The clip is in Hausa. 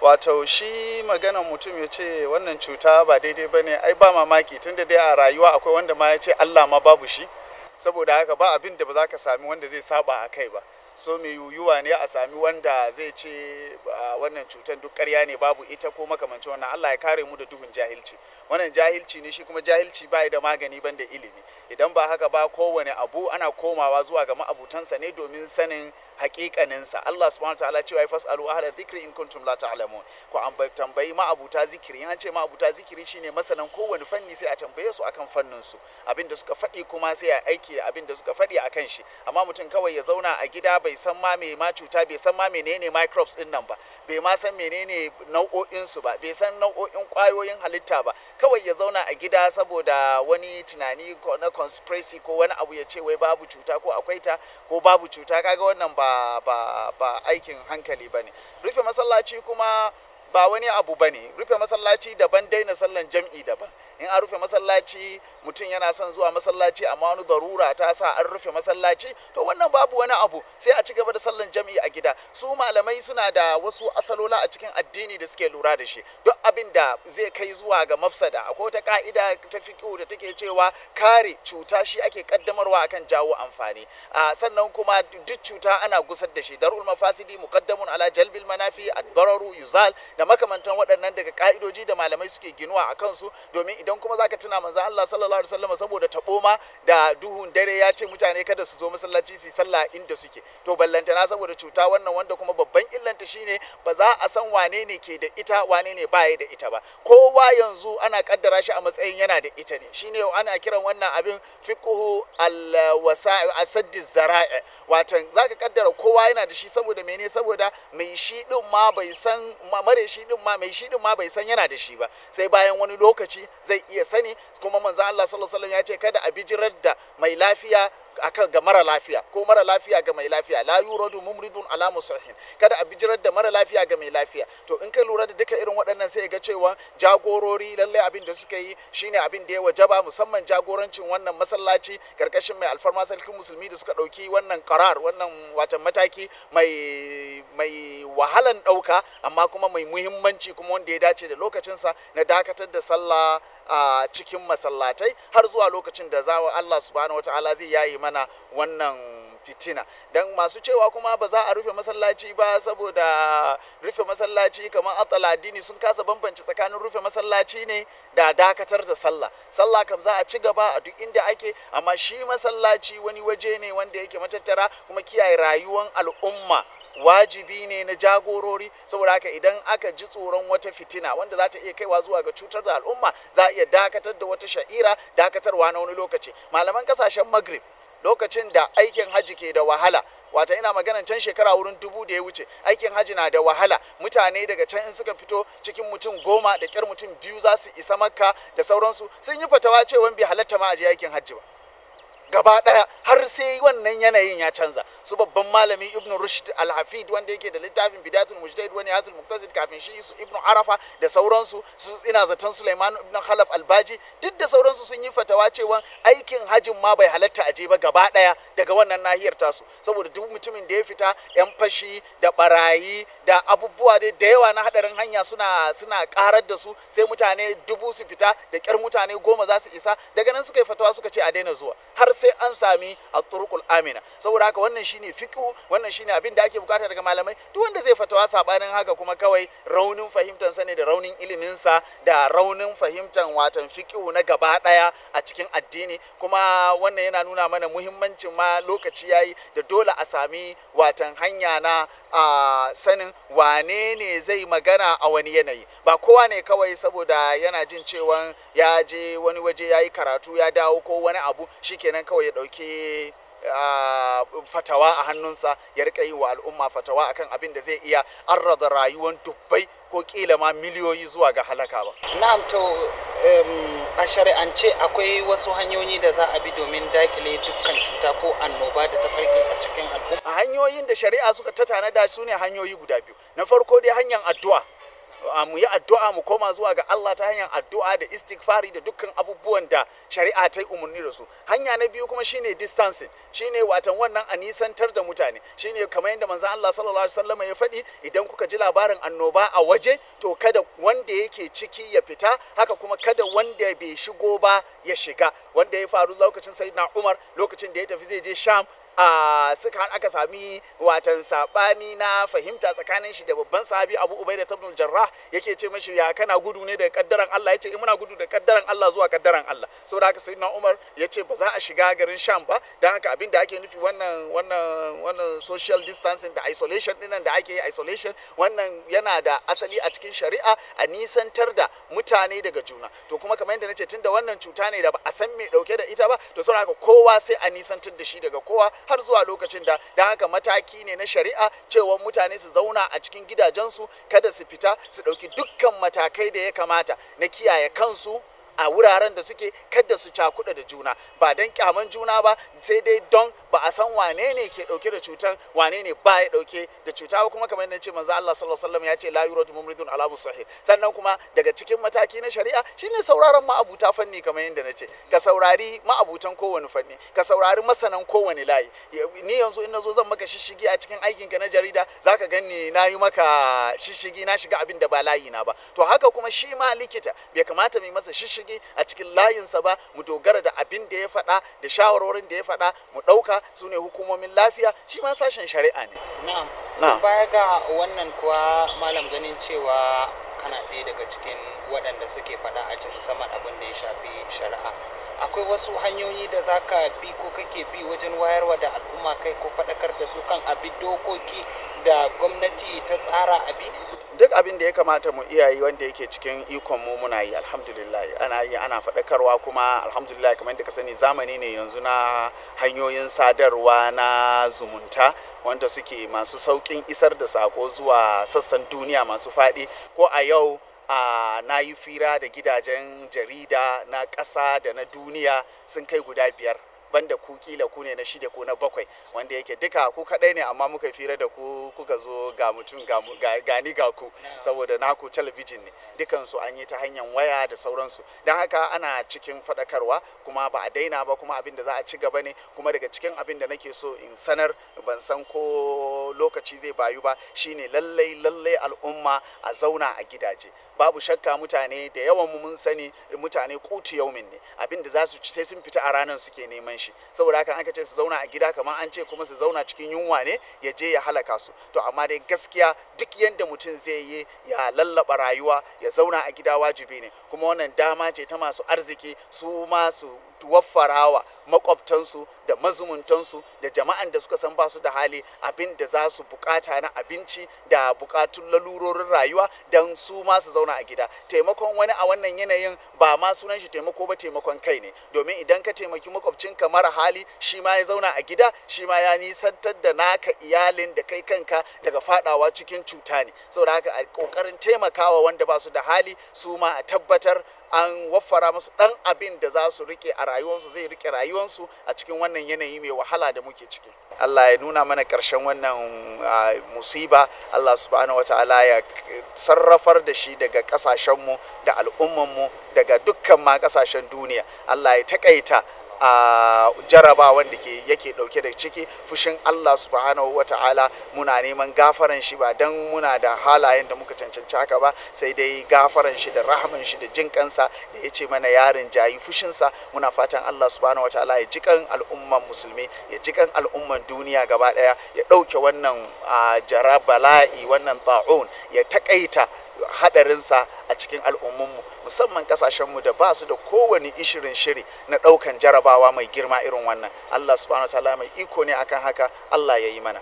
Wato shi maganan mutum ya ce wannan cuta ba daidai ba ne, ai ba mamaki, tunda dai a rayuwa akwai wanda ma ya ce Allah ma babu shi. Saboda haka ba abin da ba za ka sami wanda zai saba a kai ba. So mai yuyuwa ne a sami wanda zai ce wannan cutar duk ƙarya ne, babu ita ko makamancin wannan. Allah ya kare mu da duhun jahilci. Wannan jahilci ne shi, kuma jahilci ba da magani banda ilimi. Idan ba haka ba, kowane abu ana komawa zuwa ga ma'abutansa ne domin sanin hakikaninsa. Allah subhanahu wa ta'ala cewa fasalu ahla dhikri in kuntum la ta'lamun. Ku tambayi ma'abuta zikiri. An ce ma'abuta zikiri shine masanan kowane fanni, sai a tambaye su akan fannin su, abin da suka faɗi kuma sai a aiki abin da suka faɗi akan shi. Amma mutum kawai ya zauna a gida, bai san ma me ma cuta, bai san ma menene microbes din nan ba, bai ma san menene nau'o'in su ba, bai san nau'o'in kwayoyin halitta ba, kawai ya zauna a gida saboda wani tunani na conspiracy ko wani abu, ya ce wai babu cuta ko akwai ta ko babu cuta, kaga wannan ba aikin hankali ba ne. Rufe masallaci kuma ba wani abu ba ne. Rufe masallaci daban, daina sallan jam'i daban. In an rufe masallaci, mutum yana son zuwa masallaci amma wani darura ta sa an rufe masallaci, to wannan babu wani abu, sai a ci gaba da sallan jam'i a gida. Su malamai suna da wasu asalola a cikin addini da suke lura da shi. Duk abin da zai kai zuwa ga mafsada, akwai wata ka'ida ta fiqh da take cewa kare cuta shi ake kaddamarwa akan jawo amfani. Sannan kuma duk cuta ana gusar da shi, dar'ul mafasidi muqaddamun ala jalbil manafi, ad-dararu yuzal, da makamantan waɗannan daga ka'idoji da malamai suke ginuwa a kansu. Domin idan kuma zaka tuna, manzo Allah sallallahu alaihi wasallam saboda tabo ma da duhun dare ya ce mutane kada su zo masallaci, su sallah inda suke. To ballantana saboda cuta wannan, wanda kuma babban illanta shine ba za a san wane ne ke da ita, wane ne baya da ita ba. Kowa yanzu ana kaddara shi a matsayin yana da ita ne. Shine ana kiran wannan abin fiqhu al-wasa'i asaddi zara'i. Watan zaka kaddara kowa yana da shi. Saboda mene? Saboda mai shi din ma bai san mare shi din ma, mai shi din ma bai san yana da shi ba, sai bayan wani lokaci zai iya sani. Kuma manzo Allah sallallahu alaihi wasallam ya ce kada a bijirar da mai lafiya akan ga mara lafiya ko mara lafiya ga mai lafiya. La yuradu mumridun ala musahin, kada a bijirar da mara lafiya ga mai lafiya. To in ka lura da duka irin waɗannan, sai ga cewa jagorori lallai abin da suka yi shine abin da ya wajaba, musamman jagorancin wannan masallaci karkashin mai alfarma sarkin musulmi, da suka ɗauki wannan karar, wannan watan mataki mai wahalan ɗauka amma kuma mai muhimmanci, kuma wanda ya dace da lokacinsa, na dakatar da sallah a cikin masallatai har zuwa lokacin da za Allah subhanahu wataala zai yayi mana wannan fitina. Dan masu cewa kuma ba za a rufe masallaci ba saboda rufe masallaci kamar atsala addini, sun kasa bambance tsakanin rufe masallaci ne da dakatar da sallah. Sallah kam za a ci gaba a duk inda ake, amma shi masallaci wani waje ne wanda yake matattara, kuma kiyaye rayuwan al'umma wajibi ne na jagorori. Saboda haka idan aka ji tsoron wata fitina wanda za ta iya kaiwa zuwa ga cutar da al'umma, za a iya dakatar da wata sha'ira, dakatarwa na wani lokaci. Malaman kasashen Maghrib, lokacin da aikin hajji ke da wahala, wata ina maganan can shekara wurin 1000 da ya wuce, aikin hajji na da wahala, mutane daga can in suka fito, cikin mutum 10 da kyar mutum 2 za su isa Makka da sauransu, sun yi fatawa cewa bai halatta ma a je aikin hajji ba gaba daya har sai wannan yanayin ya canza. Su babban malami Ibn Rushd Al-Hafid, wanda yake da littafin Bidatul Mujtahid wa Nihayatul Muqtasid, kafin shi su Ibn Arafa da sauransu, su ina zaton Sulaiman ibn Khalaf Albaji, duk da sauransu, sun yi fatawa cewa aikin hajin ma bai halatta aje ba gaba daya daga wannan nahiyar tasu, saboda duk mutumin da ya fita, yan fashi da barayi da abubuwa dai da yawa na hadarin hanya suna karar da su. Sai mutane 1000 su fita, da kyar mutane 10 za su isa. Daga nan suka yi fatawa suka ce a daina zuwa har sai an sami a turuqul amina. Saboda haka wannan shine fiqhu, wannan shine abin da ake bukata daga malamai. Duk wanda zai fatawa sabanin haka kuma, kawai raunin fahimtar sa ne da raunin ilimin sa da raunin fahimtar watan fiqhu na gaba daya a cikin addini. Kuma wannan yana nuna mana muhimmancin ma lokaci yayi da dole a sami watan hanya na a sanin wane ne zai magana a wani yanayi. Ba kowa ne kawai saboda yana jin cewa ya je wani waje ya yi karatu ya dawo ko wani abu, shikenan kawai ya ɗauki fatawa a hannunsa ya rika yi wa al'umma fatawa akan abin da zai iya arrada rayuwar dubbai ko kila ma miliyoyi zuwa ga halaka ba. Na'am, to a shari'ance akwai wasu hanyoyi da za a bi domin dakile dukkan cuta ko annoba da ta farke a cikin al'umma? A hanyoyin da shari'a suka ta tanada su ne hanyoyi guda biyu. Na farko dai hanyar addu'a. Mu yi addu'a, mu koma zuwa ga Allah ta hanyar addu'a da istighfari da dukkan abubuwan da shari'a ta yi umarni da su. Hanya na biyu kuma shine distancing, shine watan wannan a nisantar da mutane, shine kamar yadda manzon Allah sallallahu alaihi wasallam ya faɗi, idan kuka ji labarin annoba a waje to kada wanda yake ciki ya fita, haka kuma kada wanda bai shigo ba ya shiga. Wanda ya faru lokacin Sayyidina Umar, lokacin da ya tafi zai je Sham, suka aka sami watan sabani na fahimta tsakanin shi da babban sahabi Abu Ubaida ibn Jarrah, yake ce mashi ya kana gudu ne daga kaddaran Allah? Yace muna gudu da kaddaran Allah zuwa kaddaran Allah. Saboda haka Sayyidina Umar yace ba za a shiga garin Sham ba. Dan haka abin da ake nufi wannan social distancing da isolation dinnan da ake yi, isolation wannan yana da asali a cikin shari'a, a nisantar da mutane daga juna. To kuma kamar yadda nace, tunda wannan cuta ne da ba a san me dauke da ita ba, to saboda haka kowa sai a nisantar da shi daga kowa har zuwa lokacin da, don haka mataki ne na shari'a cewa mutane su zauna a cikin gidajensu, kada su fita, su ɗauki dukkan matakai da ya kamata na kiyaye kansu a wuraren da suke, kada su cakuɗa da juna, ba don kyaman juna ba, sai dai don ba a san wane ne ke ɗauke da cutan, wane ne ba ya ɗauke da cuta ba. Kuma kamar yadda ce manzo Allah sallallahu alaihi wasallam ya ce la yuradu mumridun ala musahih. Sannan kuma daga cikin mataki na shari'a shine sauraron ma'abuta fanni, kamar yadda na ce ka saurari ma'abutan kowane fanni, ka saurari masanan kowane layi. Ni yanzu in nazo zan maka shishigi a cikin aikinka na jarida, zaka gani na yi maka shishigi, na shiga abin da ba layi na ba. To haka kuma shi ma likita bai kamata mu masa shishigi a cikin layinsa ba, mu dogara da abin da ya faɗa da shawarwarin da ya faɗa mu ɗauka, su ne hukumomin lafiya, shi ma sashen shari'a ne. Na'am. Baya ga wannan kuwa malam, ganin cewa kana ɗaya daga cikin waɗanda suke faɗa a ci musamman abin da ya shafi shari'a, akwai wasu hanyoyi da za ka bi ko kake bi wajen wayarwa da al'umma kai ko faɗakar da su kan abi dokoki da gwamnati ta tsara abi? Duk abin da ya kamata mu iya yi wanda yake cikin ikon mu muna yi, alhamdulillah ana yi, ana faɗakarwa. Kuma alhamdulillah, kamar yadda ka sani, zamani ne yanzu na hanyoyin sadarwa na zumunta wanda suke masu sauƙin isar da sako zuwa sassan duniya masu faɗi. Ko a yau na yi fira da gidajen jarida na ƙasa da na duniya sun kai guda 5, banda ku, kila ku ne na 6 ko na 7, wanda yake duka ku kaɗai ne amma muka fira da ku, kuka zo ga mutum ga ni ga ku, saboda naku talabijin ne. Dukansu an yi ta hanyar waya da sauransu. Don haka ana cikin faɗakarwa kuma ba a daina ba, kuma abin da za a ci gaba ne. Kuma daga cikin abin da nake so in sanar, ban san ko lokaci zai bayu ba, shine lallai lallai al'umma a zauna a gidaje. Babu shakka mutane da yawan mu mun sani mutane kuti yaumin ne, abin da za su ci sai sun fita a ranar suke neman shi. Saboda haka aka ce su zauna a gida, kamar an ce kuma su zauna cikin yunwa ne, ya je ya halaka su. To amma dai gaskiya duk yanda mutum zai yi ya lallaba rayuwa, ya zauna a gida wajibi ne. Kuma wannan dama ce ta masu arziki su ma su waffarawa makwabtansu da mazumuntansu da jama'an da suka san ba su da hali abin da za su bukata na abinci da bukatun lalurorin rayuwa, don su ma su zauna a gida. Taimakon wani a wannan yanayin ba ma sunan shi taimako ba, taimakon kai ne, domin idan ka taimaki makwabcinka mara hali shi ma ya zauna a gida, shi ma ya nisantar da naka iyalin da kai kanka daga fadawa cikin cuta ne. Saboda haka a kokarin taimakawa wanda ba su da hali, su ma a tabbatar an waffara musu dan abin da za su rike a rayuwarsu, zai rike rayuwarsu a cikin wannan yanayi mai wahala da muke ciki. Allah ya nuna mana ƙarshen wannan musiba. Allah subhanahu wataala ya sarrafar da shi daga ƙasashenmu da al'ummanmu, daga dukkan ma ƙasashen duniya. Allah ya taƙaita a jarabawan da ke yake dauke da ciki. Fushin Allah subhanahu wata'ala muna neman gafaran shi, ba dan muna da halayen da muka cancanci haka ba, sai dai gafaran shi da rahaman shi da jin kansa da ya ce mana yarin jayi fushinsa. Muna fatan Allah subhanahu wata'ala ya jikan al'umman musulmi, ya jikan al'umman duniya gaba daya, ya dauke wannan jara bala'i, wannan ta'un, ya takaita hadarinsa a cikin al'ummanmu, musamman kasashenmu da ba su da kowane ishirin shiri na daukan jarabawa mai girma irin wannan. Allah subhanahu wa ta'ala mai iko ne akan haka, Allah ya yi mana.